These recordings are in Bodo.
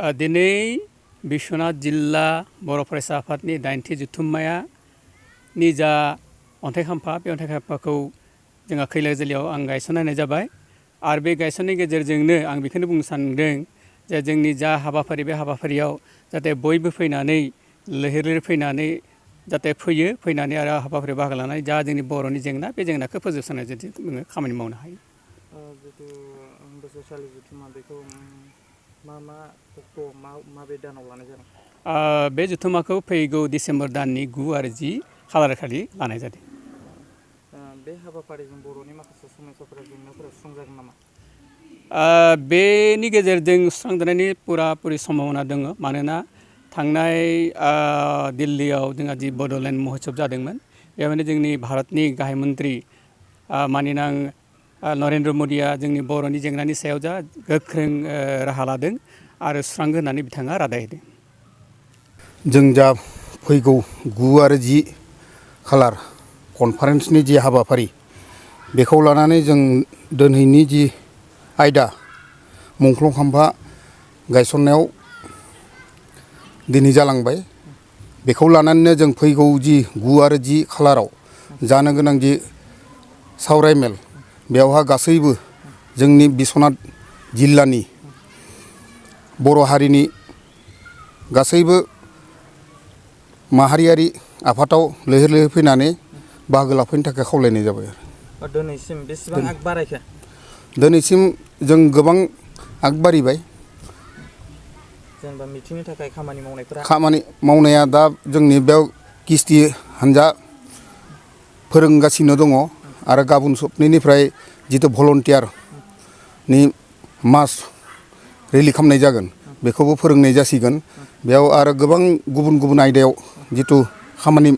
दिनै बिश्वनाथ जिल्ला बर' फरायसा आफादनि 8थि जथुम्माया जा अन्थाइ खाम्फा बे अन्थाइ खाम्फाखौ जोंहा खैलाजोलियाव आं गायसननाय जाबाय आरो बे गायसननायनि गेजेरजोंनो आं बेखौनो बुंनो सानदों जे जोंनि जा हाबाफारि बे हाबाफारियाव जाहाथे बयबो फैनानै लैहोर लैहोर फैनानै जाहाथे फैनानै आरो हाबाफारियाव बाहागो लानानै जा जोंनि बर'नि जेंना बे जेंनाखौ फोजोबस्रांनाय जुदि जोङो खामानि मावनो हायो। जितु बोसोरसालि जथुम्मा बेखौ मा अक्ट' माबे दानाव लानाय जादों? बे जथुम्माखौ फैगौ डिसेम्बर दाननि 9 आरो 10 खालार खालि लानाय जादों। बे हाबाफारिजों बर'नि माखासे समस्याफोरा जेंनाफोरा सुस्रांजागोन नामा? बेनि गेजेरजों सुस्रांजानायनि पुरापुरि सम्भावना दङ। मानोना थांनाय दिल्लीयाव जोंहा जि बड'लेण्ड महत्सब जादोंमोन बेवहायनो जोंनि भारतनि गाहाय मन्त्रि मानिनां नरेन्द्र मदिया जोंनि बर'नि जेंनानि सायाव जा गोख्रों राहा लादों आरो सुस्रांगोन होननानै बिथाङा रादाय होदों। जों जा फैगौ 9 आरो 10 खालार कनफारेन्सनि जि हाबाफारि बेखौ लानानै जों दिनैनि जि आयदा मुंख्लं खाम्फा गायसननायाव दिनै जालांबाय। बेखौ लानानैनो जों फैगौ जि 9 आरो 10 खालाराव जानो गोनां जि सावरायमेल बेवहा गासैबो जोंनि बिश्वनाथ जिल्लानि बर' हारिनि गासैबो माहारियारि आफादाव लैहोर लैहोर फैनानै बाहागो लाफैनो थाखाय खावलायनाय जाबाय। दिनैसिम बेसेबां आग बारायखो? दिनैसिम जों गोबां आग बारिबाय। जेनेबा मिथिंनि थाखाय खामानि मावनाया दा जोंनि बेयाव किस्ति हानजा फोरोंगासिनो दङ आरो गाबोन सबनिफ्राय जितु भलन्टियारनि मास रिलि खालामनाय जागोन बेखौबो फोरोंनाय जासिगोन। बेयाव आरो गोबां गुबुन गुबुन आयदायाव जितु खामानि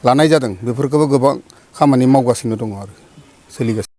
लानाय जादों बेफोरखौबो गोबां खामानि मावगासिनो दङ आरो सोलिगासिनो।